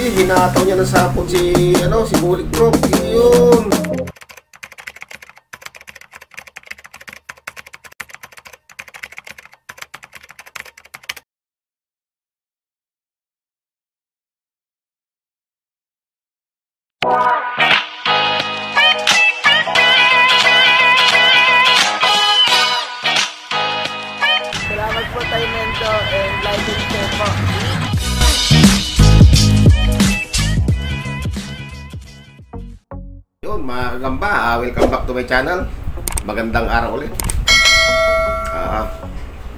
Sige, hinataw niya ng sapot si, ano, si Bulik Prop. Yun. Salamat po tayo, Mento, and like and share po. Yun, mga kagamba, welcome back to my channel. Magandang araw ulit.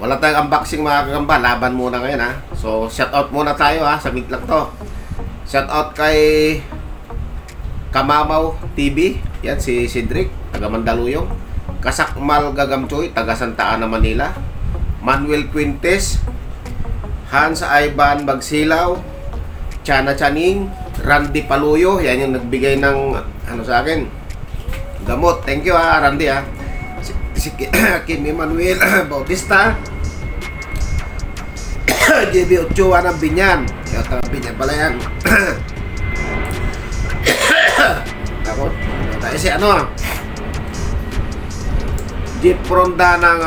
Wala tayong unboxing, mga kagamba, laban muna ngayon ha. So, shout out muna tayo ha, saglit lang to. Shout out kay Kamamaw TV, yan si Cedric, taga Mandaluyong. Kasakmal Gagamchoy, taga Santa Ana, Manila. Manuel Quintes, Hans Ivan Bagsilaw, Chana Chaning, Randy Paluyo, yan yung nagbigay ng ano sa akin, gamot. Thank you ha, Randy ha. Si Kim Emmanuel Bautista, JB Ochoa ng Binyan. Kaya taga Binyan pala yan. Ako, tayo si ano, Jeep Ronda ng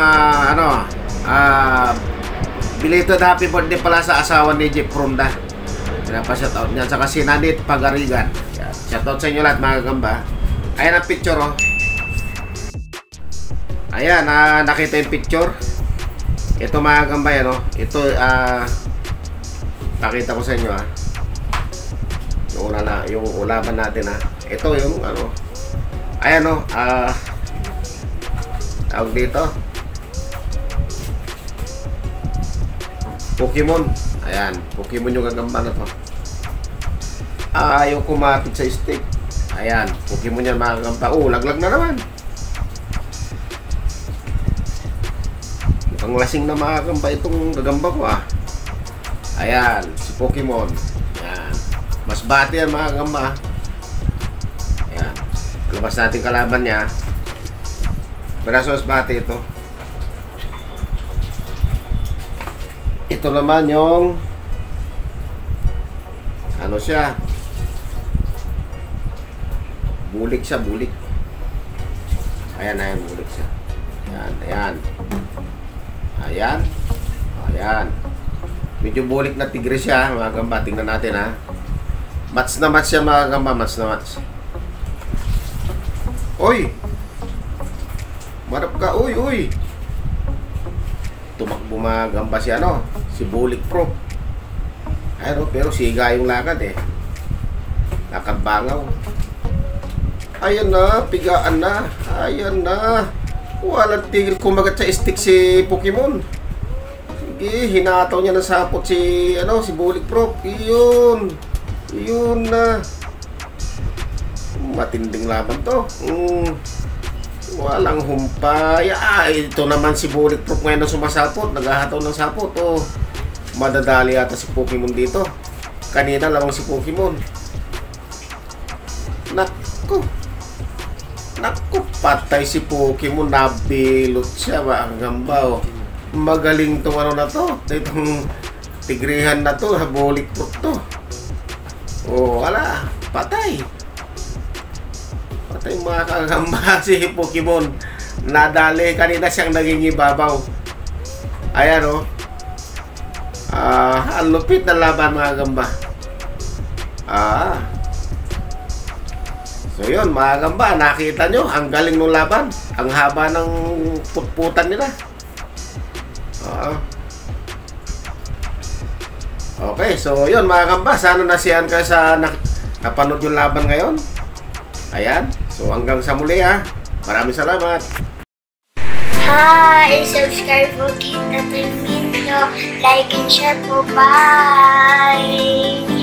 belated happy birthday pala sa asawa ni Jeep Ronda. Pinapa-shoutout niya. Saka si Nanit Pagarigan. Shoutout sa inyo lahat, mga kagamba. Ayan ang picture, oh. Ayan, nakita yung picture. Ito, mga kagamba, yan, oh. Ito, nakita ko sa inyo, ah. Yung una na, yung ulaman natin, ah. Ito yung, ano. Ayan, oh. Tawag dito. Pokemon. Ayan, Pokemon yung gagamba na to. Ayaw kumapit sa stick. Ayan, Pokemon yan, mga kagamba. Oh, laglag na naman. Mukhang lasing na, mga kagamba, itong gagamba ko, ah. Ayan, si Pokemon. Ayan. Mas bati yan, mga kagamba. Ayan. Labas natin kalaban niya. Pero mas bati ito. Ito naman yung ano siya, bulik siya, bulik. Ayan, ayan, bulik siya. Ayan, ayan. Ayan. Ayan. Medyo bulik na tigre siya, mga gamba. Tingnan natin, ha. Match na match siya, mga gamba. Match na match. Oy! Marap ka, uy, uy! Tumakbo, mga gamba, si ano, si Bulik Pro. Ayun, pero siga yung lakad eh. Lakad bangaw. Ayan na, pigaan na. Ayan na. Walang tigil kumagat sa stick si Pokemon. Sige, hinataw niya ng sapot si ano, si Bulik Pro. Iyon. Iyon na. Matinding laban to. Walang humpay. Ah, ito naman si Bulik Prop ngayon na sumasapot. Naghahataw ng sapot. Oh, madadali yata si Pokemon dito. Kanina lamang si Pokemon. Naku. Naku, patay si Pokemon. Nabilot siya. Ang gamba, oh. Magaling tong ano na to. Itong tigrihan na to. Bulik Prop to. Oh, wala. Patay. Patay, mga kagamba, si Pokemon. Nadali. Kanina siyang naging ibabaw. Ayan, oh. Ang lupit na laban, mga gamba. So yun, mga gamba, nakita nyo, ang galing ng laban. Ang haba ng putputan nila. Okay, so yun, mga gamba, sana nasiyahan kayo sa napanood yung laban ngayon. Ayan. So hanggang sa muli, ha. Maraming salamat. Hi! Subscribe po kita Minyo. Like and share po. Bye!